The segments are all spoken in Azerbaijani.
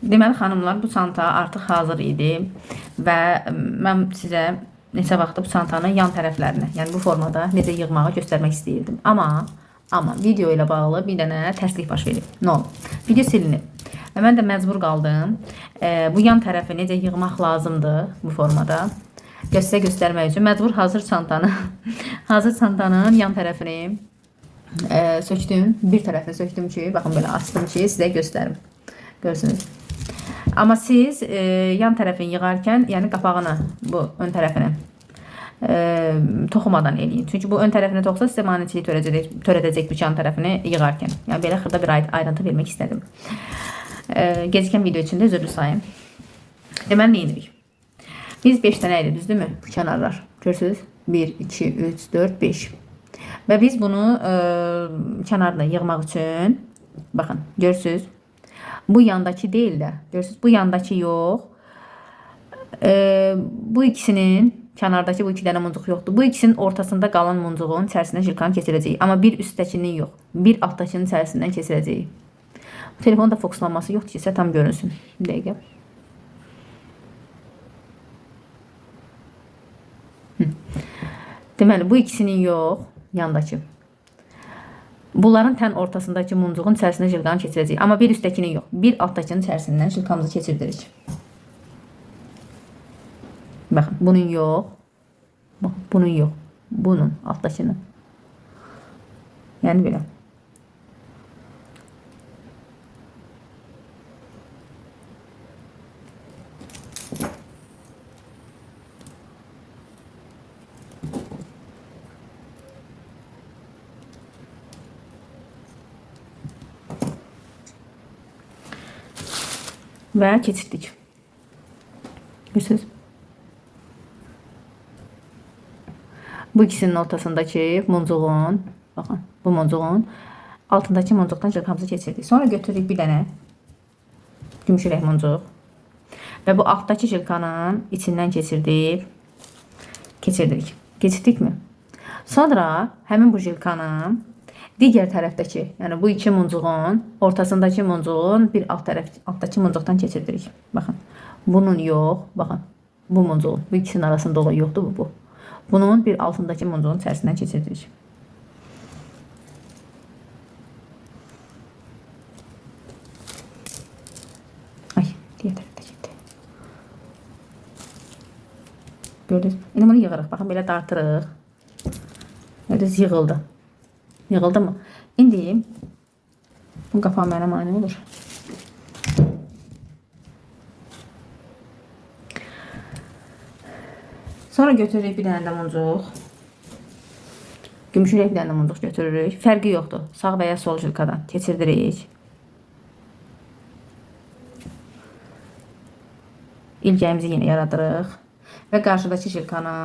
Deməli xanımlar, bu çanta artıq hazır idi və mən sizə neçə vaxtdır bu çantanın yan tərəflərini, yəni bu formada necə yığmağı göstərmək istəyirdim. Amma video ilə bağlı bir dənə tərslik baş verib. Nə olub? Video silinib. Və mən də məcbur qaldım. Bu yan tərəfi necə yığmaq lazımdır bu formada sizə göstərmək üçün məcbur hazır çantanı hazır çantanın yan tərəfini sökdüm. Bir tərəfini sökdüm ki, baxın belə açdım ki, sizə göstərim. Görürsünüz. Amma siz yan tərəfini yığarkən, yəni qapağını, bu ön tərəfini toxumadan eləyin. Çünki bu ön tərəfini toxusa sizə maneçilik törədəcək bu yan tərəfini yığarkən. Yəni belə xırda bir ayrıntı vermək istədim. Gecikən video üçün də üzrlü sayın. Deməli nə edirik? Biz 5 dənə idi, düzdürmü? Bu kənarlar. Görürsünüz? 1, 2, 3, 4, 5. Və biz bunu kənarda yığmaq üçün, baxın, görürsünüz? Bu yandakı deyil də, görürsünüz? Bu yandakı yox. Bu ikisinin, kənardakı bu iki dənə muncuq yoxdur. Bu ikisinin ortasında qalan muncuğun içərisindən jilkanı keçirəcəyik. Amma bir üstdəkinin yox, bir altdakının içərisindən keçirəcəyik. Telefonun da fokuslanması yoxdur ki, sizə tam görünsün. Bir dəqiqə. Deməli, bu ikisinin yox, yandakı. Bunların tən ortasındakı muncuğun içərisindən jilkanı keçirəcəyik. Amma bir üstdəkinin yox, bir altdakının içərisindən jilkamızı keçirdirik. Baxın, bunun yox, baxın, bunun yox, bunun altdakının. Yəni belə. Və keçirdik. Görürsünüz? Bu ikisinin ortasındakı muncuğun, baxın, bu muncuğun altındakı muncuqdan jilkamızı keçirdik. Sonra götürdük bir dənə gümüşü rəng muncuq və bu altdakı jilkanın içindən keçirdik. Keçirdik. Keçirdikmi? Sonra həmin bu jilkanın digər tərəfdəki, yəni bu iki muncuğun ortasındakı muncuğun bir alt tərəf altdakı muncuqdan keçirdirik. Baxın. Bunun yox, baxın. Bu muncuğun, bu ikisinin arasında olan yoxdur bu. Bunun bir altındakı muncuğun içərisindən keçirdirik. Ay, digər tərəfdə getdi. Gördünüz? İndi bunu yığırıq. Baxın, belə dartırıq. Gördünüz, yığıldı. Yığıldı mı? İndi bu qapağı mənə mane olur. Sonra götürürük bir dənə də muncuq. Gümüşü rəng bir dənə də muncuq götürürük. Fərqi yoxdur. Sağ və ya sol jilkadan keçirdirik. İlgəyimizi yenə yaradırıq. Və qarşıdakı jilkanı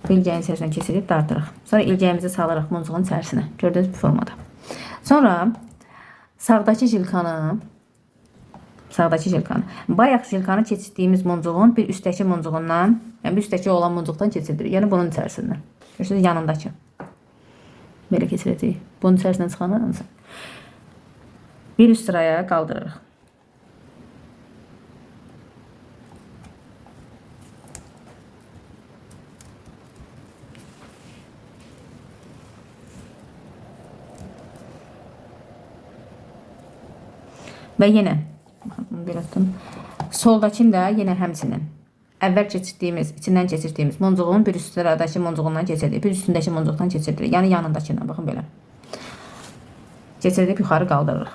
bu ilgəyin içərisindən keçirib dartırıq. Sonra ilgəyimizi salırıq muncuğun içərisinə. Gördüyünüz bu formada. Sonra sağdakı jilkanı bayaq jilkanı keçirdiyimiz muncuğun bir üstdəki muncuğundan, yəni bir üstdəki olan muncuqdan keçirdirik. Yəni bunun içərisindən. Görürsünüz, yanındakı. Belə keçirəcəyik. Bunun içərisindən çıxanı bir üst sıraya qaldırırıq. Və yenə, baxın, belə tutun. Soldakini də yenə həmçinin əvvəl keçirdiyimiz, içindən keçirdiyimiz muncuğun bir üst sıradakı muncuğundan keçirdik. Bir üstündəki muncuqdan keçirdirik. Yəni yanındakından, baxın belə. Keçirdib yuxarı qaldırırıq.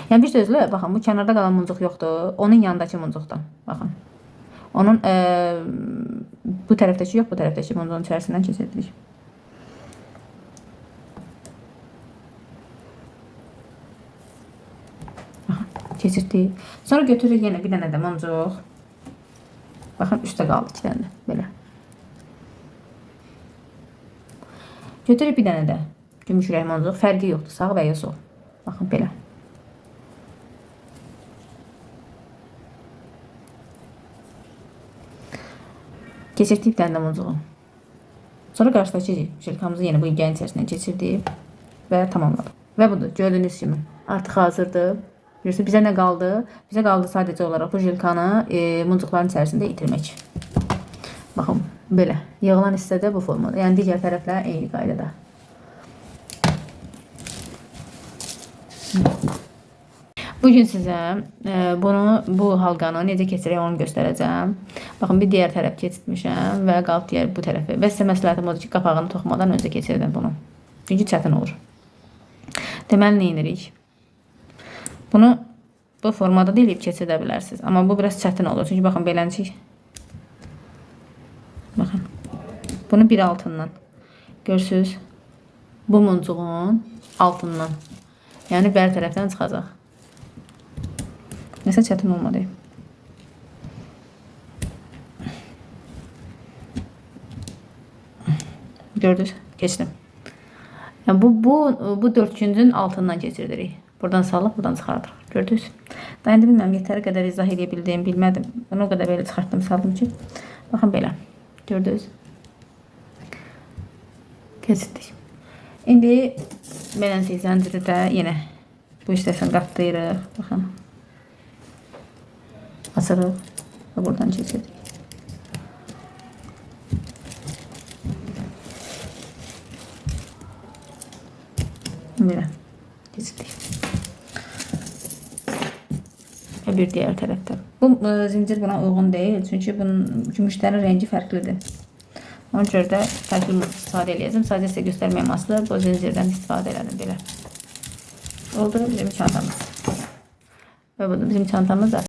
Yəni bir sözlə, baxın, bu kənarda qalan muncuq yoxdur. Onun yanındakı muncuqdan. Baxın. Onun bu tərəfdəki yox, bu tərəfdəki muncuğun içərisindən keçirdirik. Keçirdik. Sonra götürürük yenə bir dənə də muncuq. Baxın, üstə qaldı iki dənə də. Belə. Götürürük bir dənə də gümüş rəng muncuq. Fərqi yoxdur. Sağ və ya sol. Baxın, belə. Keçirdik bir dənə də muncuğu. Sonra qarşıdakı jilkamızı yenə bu ilgəyin içərisindən keçirdik və tamamladıq. Və budur, gördüyünüz kimi artıq hazırdır. Görürsünüz, bizə nə qaldı? Bizə qaldı sadəcə olaraq bu jilkanı muncuqların içərisində itirmək. Baxın, belə. Yığılan hissə də bu formada. Yəni digər tərəflə eyni qaydada. Bugün sizə bu halqanı necə keçirək onu göstərəcəm. Baxın, bir digər tərəf keçirtmişəm və qalıb digər bu tərəfi. Və sizə məsləhətim odur ki, qapağını toxumadan öncə keçirdin bunu. Çünki çətin olur. Deməli, nə edirik? Bunu bu formada da eləyib keçirdə bilərsiniz. Amma bu biraz çətin olur. Çünki baxın, beləncik. Baxın. Bunu bir altından. Görürsünüz? Bu muncuğun altından. Yəni, bəri tərəfdən çıxacaq. Nəsə çətin olmadı. Gördünüz? Keçdim. Yəni, bu dördküncün altından keçirdirik. Buradan salıb, buradan çıxardırıq. Gördünüz? Daha indi bilmirəm, yetəri qədər izah edə bildiyim, bilmədim. Bunu o qədər belə çıxartdım, saldım ki. Baxın belə. Gördünüz? Keçirdik. İndi beləncə zənciri də yenə bu hissəsini qatlayırıq. Baxın. Açırıq və buradan keçiririk. Belə keçirdik. Və bir digər tərəfdə. Bu zincir buna uyğun deyil. Çünki bunun gümüşlərin rəngi fərqlidir. Ona görə də fərqli istifadə eləyəcəm. Sadəcə sizə göstərmək amaçlı bu zincirdən istifadə elədim belə. Oldu bizim çantamız. Və bu da bizim çantamız.